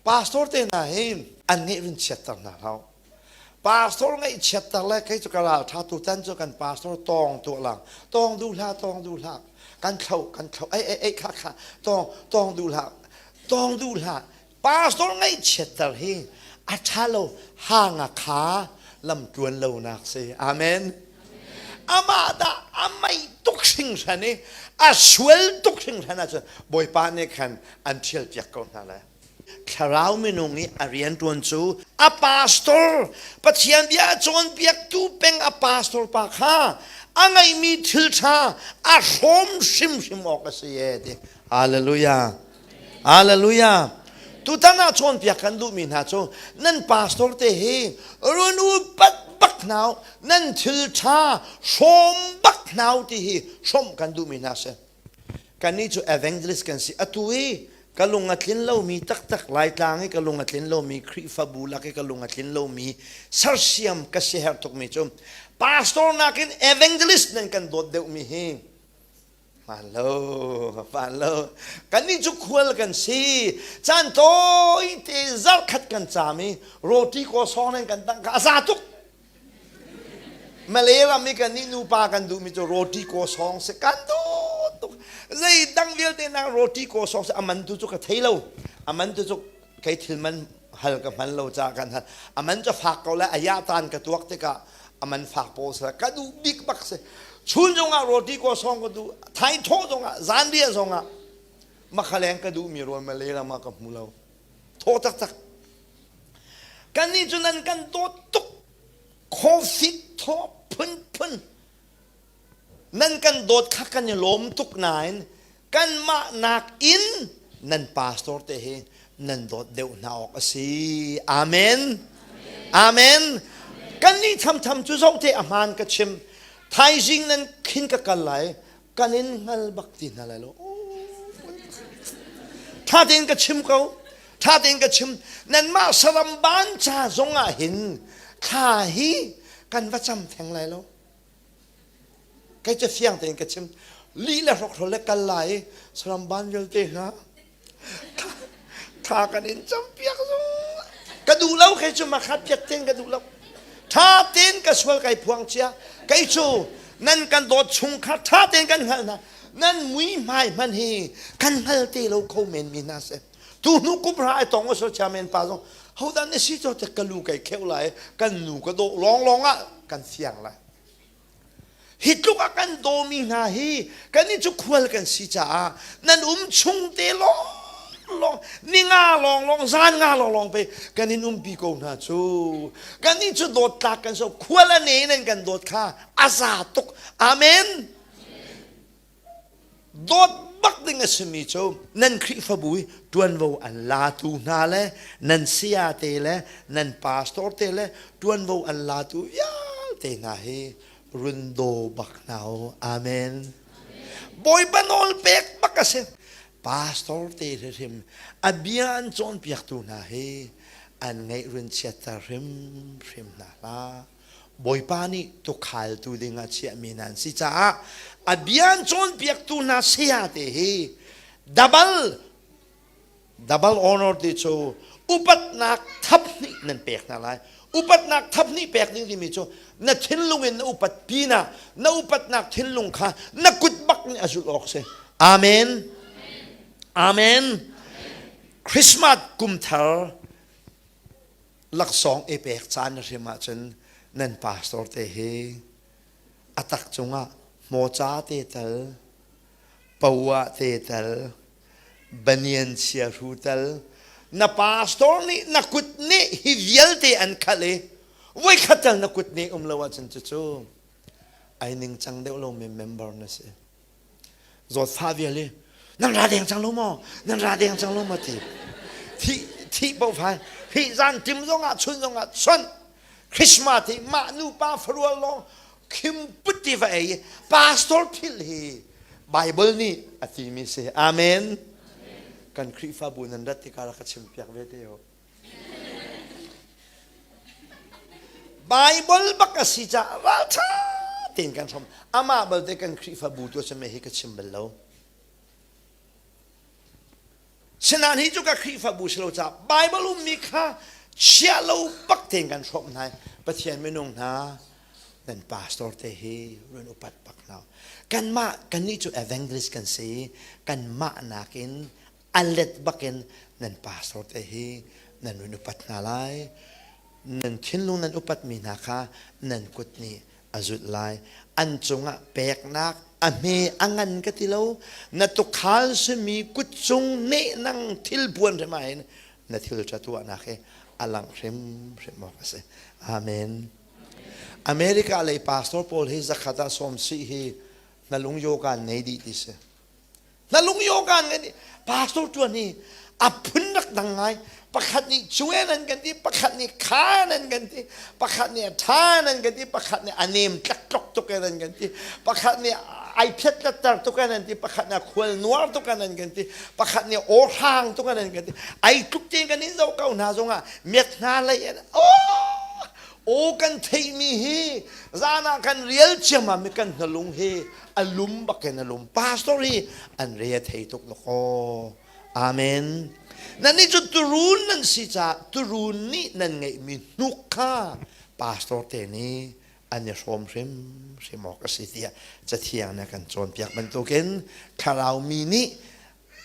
Pastor te hna hi an ngeih run chiatter hna hlah. Pastor ngaihchiatter le kei cu ka ral ṭha tutan cu kan pastor tawng tuah lang. Tawng duh hlah, tawng duh hlah. Kan thlo, kan thlo. Ei, ei, ei, kha, kha. Tawng, tawng duh hlah. Tawng duh hlah. Pastor ngaihchiatter hi a ṭha lo hanga kha lamtluan lonak si. Amen. Amah dah a mei tuk hringhran i a sual tuk hringhran ahcun Bawipa nih khan an ṭhialpiak ko hna lai. Thlarau minung i a rianṭuan cu a pastor Pathian bia a cawnpiaktu peng a pastor pa kha a ngeihmi thil ṭha a hrawm hrimhrim awk a si e ti. Hallelujah. Hallelujah. Tutan ah cawnpiak kan duhmi hna cu nan pastor te hi run upat bak hna nan thil ṭha hrawm bak hna ti hi hrawmh kan duhmi hna si. Kannih cu evangelist kan si. Atu i ka lung a tlin lomi taktak Laitlang i ka lung a tlin lomi Khrihfabu lak i ka lung a tlin lomi sersiam ka siaherh tukmi cu pastor nakin evangelist nan kan dawt deuhmi hi hmaan lo hmaan lo kannih cu khual kan si caan tawi te zarkhat kan caam i roti kaw sawng nan kan tangh kha a za tuk Malay ram i kan nih nupa kan duhmi cu roti kaw sawng si kan duh tuk zei dang vialte nak roti kaw sawng si a man tu cu ka thei lo a man tu cu kei thil man hal ka hman lo caah kan hal a man cu fak ko le a ya tan ka tuak tikah a man fak pawl si ka duh bik bak si chun zongah roti kaw sawng ka duh thai thawh zongah zanriah zongah makhaleng ka duhmi rawl Malay ram ah ka hmu lo thaw taktak Kannih cu nan kan dawt tuk. Coffee thaw phunphun nan kan dawt kha kan i lawm tuk nain kanmah nakin nan pastor te hi nan dawt deuh hna awk a si. Amen. Amen. Kannih thamtham cu zoh te a hmaan ka chim. Thaizing nan khin ka kal lai. Kan in hngal bak ti hna lai lo. Ṭha tein ka chim ko. Ṭha tein ka chim. Nanmah saram ban ca zong ah hin thla hi kan va cam theng lai lo. Kei cu fiang tein ka chim. Lih le hrokhrol le kal lai i saram ban vialte hna Thla kan in campiak zung. Ka duh lo kei cu makhat piak tein ka duh lo. Tha tein ka sual kai phuang cia. Kei cu nan kan dawt chung kha tha tein kan hngalh hna. Nan mui hmai hman hi kan hngal te lo kho men mi hna si. Tu hnu kum ra ai tong osol chairman pa zong hodan na si cho te ka lu kai kheu lai kan nu ka dawh long long ah kan fiang lai. Hi tluk a kan dawmi hna hi kannih cu khual kan si caah nan um chung te lawnglawng ninga lawnglawng zan nga lawnglawng pe kan in umpi ko hna cu. Kannih cu dawt tlak kan so khual a ne nan kan dawt kha a za tuk. Amen. Dawt bak ding a simi cu nan Khrihfabu i ṭuanvo an latu hna le nan saya te le nan pastor te le ṭuanvo an latu vialte hna hi run daw bak hna u. Amen. Bawipa nawl pek bak a si. Pastor te hrim a bia an cawnpiaktu hna hi an ngaih run chiatter hrimhrim hna hlah. Bawipa nih tukhaltu dingah chiahmi nan si caah a bia an cawnpiaktu hna saya te hi double double honor ti cu upatnak thap hnih nan pek hna lai upatnak thap hnih pek ding timi cu na thinlung in na upat pinah na upatnak thinlung kha na kut bak nih a zulh awk si amen amen Christmas kumthar laksawng i pek caan hrim ahcun nan pastor te hi a tak cungah hmawca te tal poah te tal banian chiahru tal na pastor nih na kut nih hi vialte an khalh i voikhat tal na kut nih um lo ahcun cucu ai ningcang deuh lomi member na si Zawtfah vial i nan ra deng cang lo maw? Nan ra deng cang lo maw ti. Thih thih paoh fai. Hi zan tim zongah chun zongah chon. Christmas hi mah nupa farual lawng khim put ti va ei pastor phil hi Bible nih a timi si. Amen. Kan Khrihfabu nan rat tikah rak ka chim piak ve te ho. Bible bak a si caah ralṭha tein kan hrawm. Amah balte kan Khrihfabu tu a si hi ka chim bal lo. Sinain hi cu ka Khrihfabu si lo caah Baibal ummi kha chia lo bak tein kan hrawmh hna. Pathian minung hna nan pastor te hi run upat bak hna. Kanmah kannih cu evangelist kan si. Kanmah nakin a let bakin nan pastor te hi nan run upat hna lai. Nan thinlung nan upatmi hna kha nan kut nih a zulh lai. An cungah peknak a hme a ngan ka ti lo. Na tukhal simi kut cung nehnang thil buan hrim ahhin na thil ṭha tuahnak hi a langh hrimhrim awk a si. Amen. America lei pastor pawl hi zakhat ah sawm sih hi na lung yoga nei dih ti si. Na lung yoga ngan i pastor tuan hi a phun rak dang ngai. Pakhat nih cuen an kan ti, pakhat nih khan an kan ti, pakhat nih a than an kan ti, pakhat nih a nem tlak tuk an kan ti, pakhat nih ai phiat tlatter tuk an ti, pakhat nih a khual nuar tuk an kan ti, pakhat nih aw hrang tuk an kan ti. Ai tluk te kan in zoh ko hna zongah miak hna lei an oh aw kan theihmi hi zan ah kan rial ciammam i kan hnalung hi a lum bak in a lum pastor hi an re a thei tuk lakaw amen nan nih cu turun nan si caah turun nih nan ngeihmi hnuk kha pastor te nih an i hrawm hrim hrim awk a si tiah cathiang nih a kan cawnpiak bantukin thlarau mi nih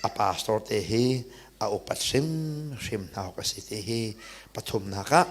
a pastor te hi a upat hrim hrim hna awk a si ti hi pathumnak ah.